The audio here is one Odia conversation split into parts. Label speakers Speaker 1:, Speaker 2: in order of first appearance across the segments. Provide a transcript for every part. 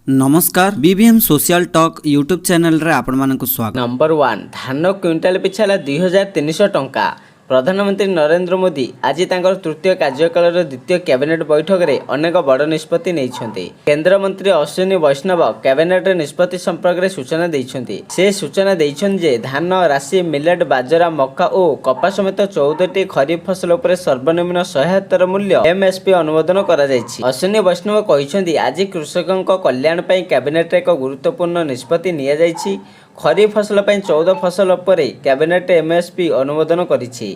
Speaker 1: ନମସ୍କାର, ବିବିଏମ୍ ସୋସିଆଲ ଟକ୍ ୟୁଟ୍ୟୁବ୍ ଚ୍ୟାନେଲରେ ଆପଣମାନଙ୍କୁ ସ୍ୱାଗତ।
Speaker 2: ନମ୍ବର 1, ଧାନ କ୍ୱିଣ୍ଟାଲ ପିଛା ହେଲା 2300 ଟଙ୍କା। ପ୍ରଧାନମନ୍ତ୍ରୀ ନରେନ୍ଦ୍ର ମୋଦି ଆଜି ତାଙ୍କର ତୃତୀୟ କାର୍ଯ୍ୟକାଳର ଦ୍ୱିତୀୟ କ୍ୟାବିନେଟ୍ ବୈଠକରେ ଅନେକ ବଡ଼ ନିଷ୍ପତ୍ତି ନେଇଛନ୍ତି। କେନ୍ଦ୍ରମନ୍ତ୍ରୀ ଅଶ୍ୱିନୀ ବୈଷ୍ଣବ କ୍ୟାବିନେଟ୍ର ନିଷ୍ପତ୍ତି ସମ୍ପର୍କରେ ସୂଚନା ଦେଇଛନ୍ତି। ସେ ସୂଚନା ଦେଇଛନ୍ତି ଯେ ଧାନ, ରାଶି, ମିଲେଟ୍, ବାଜରା, ମକା ଓ କପା ସମେତ 14ଟି ଖରିଫ ଫସଲ ଉପରେ ସର୍ବନିମ୍ନ ସହାୟତାର ମୂଲ୍ୟ ଏମଏସପି ଅନୁମୋଦନ କରାଯାଇଛି। ଅଶ୍ୱିନୀ ବୈଷ୍ଣବ କହିଛନ୍ତି, ଆଜି କୃଷକଙ୍କ କଲ୍ୟାଣ ପାଇଁ କ୍ୟାବିନେଟ୍ରେ ଏକ ଗୁରୁତ୍ୱପୂର୍ଣ୍ଣ ନିଷ୍ପତ୍ତି ନିଆଯାଇଛି। ଖରିଫ ଫସଲ ପାଇଁ 14 ଫସଲ ଉପରେ କ୍ୟାବିନେଟ୍ ଏମଏସପି ଅନୁମୋଦନ କରିଛି।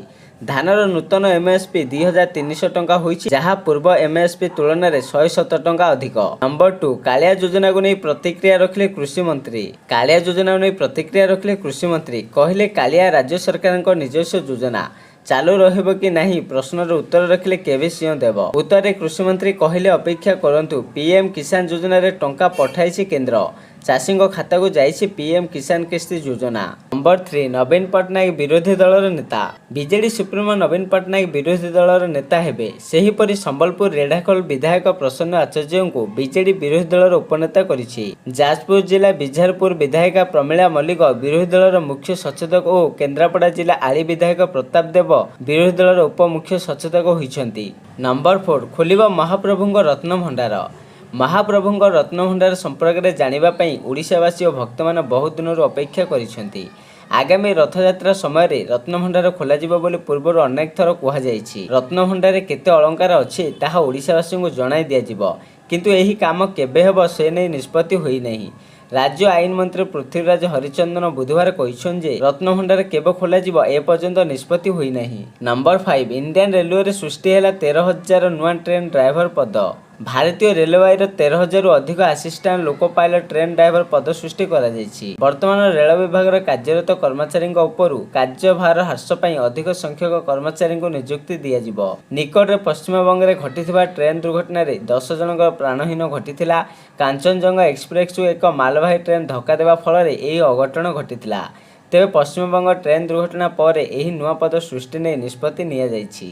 Speaker 2: ଧାନର ନୂତନ ଏମଏସପି 2300 ଟଙ୍କା ହୋଇଛି, ଯାହା ପୂର୍ବ ଏମଏସପି ତୁଳନାରେ 117 ଟଙ୍କା ଅଧିକ। ନମ୍ବର 2, କାଳିଆ ଯୋଜନାକୁ ନେଇ ପ୍ରତିକ୍ରିୟା ରଖିଲେ କୃଷିମନ୍ତ୍ରୀ। କାଳିଆ ଯୋଜନାକୁ ନେଇ ପ୍ରତିକ୍ରିୟା ରଖିଲେ କୃଷିମନ୍ତ୍ରୀ। କହିଲେ, କାଳିଆ ରାଜ୍ୟ ସରକାରଙ୍କ ନିଜସ୍ୱ ଯୋଜନା, ଚାଲୁ ରହିବ କି ନାହିଁ ପ୍ରଶ୍ନର ଉତ୍ତର ରଖିଲେ କେଭି ସିଂହ ଦେବ। ଉତ୍ତରରେ କୃଷିମନ୍ତ୍ରୀ କହିଲେ, ଅପେକ୍ଷା କରନ୍ତୁ, ପିଏମ୍ କିଷାନ ଯୋଜନାରେ ଟଙ୍କା ପଠାଇଛି କେନ୍ଦ୍ର। ଚାଷୀଙ୍କ ଖାତାକୁ ଯାଇଛି ପିଏମ୍ କିଷାନ କିସ୍ତି ଯୋଜନା। ନମ୍ବର 3, ନବୀନ ପଟ୍ଟନାୟକ ବିରୋଧୀ ଦଳର ନେତା। ବିଜେଡି ସୁପ୍ରିମୋ ନବୀନ ପଟ୍ଟନାୟକ ବିରୋଧୀ ଦଳର ନେତା ହେବେ। ସେହିପରି ସମ୍ବଲପୁର ରେଢ଼ାଖୋଲ ବିଧାୟକ ପ୍ରସନ୍ନ ଆଚାର୍ଯ୍ୟଙ୍କୁ ବିଜେଡି ବିରୋଧୀ ଦଳର ଉପନେତା କରିଛି। ଯାଜପୁର ଜିଲ୍ଲା ବିଞ୍ଝାରପୁର ବିଧାୟିକା ପ୍ରମିଳା ମଲ୍ଲିକ ବିରୋଧୀ ଦଳର ମୁଖ୍ୟ ସଚେତକ ଓ କେନ୍ଦ୍ରାପଡ଼ା ଜିଲ୍ଲା ଆଳି ବିଧାୟକ ପ୍ରତାପ ଦେବ ବିରୋଧୀ ଦଳର ଉପମୁଖ୍ୟ ସଚେତକ ହୋଇଛନ୍ତି। ନମ୍ବର 4, ଖୋଲିବ ମହାପ୍ରଭୁଙ୍କ ରତ୍ନଭଣ୍ଡାର। ମହାପ୍ରଭୁଙ୍କ ରତ୍ନଭଣ୍ଡାର ସମ୍ପର୍କରେ ଜାଣିବା ପାଇଁ ଓଡ଼ିଶାବାସୀ ଓ ଭକ୍ତମାନେ ବହୁତ ଦିନରୁ ଅପେକ୍ଷା କରିଛନ୍ତି। ଆଗାମୀ ରଥଯାତ୍ରା ସମୟରେ ରତ୍ନଭଣ୍ଡାର ଖୋଲାଯିବ ବୋଲି ପୂର୍ବରୁ ଅନେକ ଥର କୁହାଯାଇଛି। ରତ୍ନଭଣ୍ଡାରରେ କେତେ ଅଳଙ୍କାର ଅଛି, ତାହା ଓଡ଼ିଶାବାସୀଙ୍କୁ ଜଣାଇ ଦିଆଯିବ। କିନ୍ତୁ ଏହି କାମ କେବେ ହେବ, ସେ ନେଇ ନିଷ୍ପତ୍ତି ହୋଇନାହିଁ। ରାଜ୍ୟ ଆଇନ ମନ୍ତ୍ରୀ ପୃଥ୍ୱୀରାଜ ହରିଚନ୍ଦନ ବୁଧବାର କହିଛନ୍ତି ଯେ ରତ୍ନଭଣ୍ଡାର କେବେ ଖୋଲାଯିବ, ଏପର୍ଯ୍ୟନ୍ତ ନିଷ୍ପତ୍ତି ହୋଇନାହିଁ। ନମ୍ବର 5, ଇଣ୍ଡିଆନ୍ ରେଲୱେରେ ସୃଷ୍ଟି ହେଲା 13,000 ନୂଆ ଟ୍ରେନ୍ ଡ୍ରାଇଭର ପଦ। ଭାରତୀୟ ରେଳବାଇର 13,000ରୁ ଅଧିକ assistant loco pilot, train driver ପଦ ସୃଷ୍ଟି କରାଯାଇଛି। ବର୍ତ୍ତମାନ ରେଳ ବିଭାଗର କାର୍ଯ୍ୟରତ କର୍ମଚାରୀଙ୍କ ଉପରୁ କାର୍ଯ୍ୟଭାର ହ୍ରାସ ପାଇଁ ଅଧିକ ସଂଖ୍ୟକ କର୍ମଚାରୀଙ୍କୁ ନିଯୁକ୍ତି ଦିଆଯିବ। ନିକଟରେ ପଶ୍ଚିମବଙ୍ଗରେ ଘଟିଥିବା ଟ୍ରେନ୍ ଦୁର୍ଘଟଣାରେ 10 ଜଣଙ୍କର ପ୍ରାଣହାନି ଘଟିଥିଲା। କାଞ୍ଚନଜଙ୍ଗା ଏକ୍ସପ୍ରେସକୁ ଏକ ମାଲବାହୀ ଟ୍ରେନ୍ ଧକ୍କା ଦେବା ଫଳରେ ଏହି ଅଘଟଣ ଘଟିଥିଲା। ତେବେ ପଶ୍ଚିମବଙ୍ଗ ଟ୍ରେନ୍ ଦୁର୍ଘଟଣା ପରେ ଏହି ନୂଆ ପଦ ସୃଷ୍ଟି ନେଇ ନିଷ୍ପତ୍ତି ନିଆଯାଇଛି।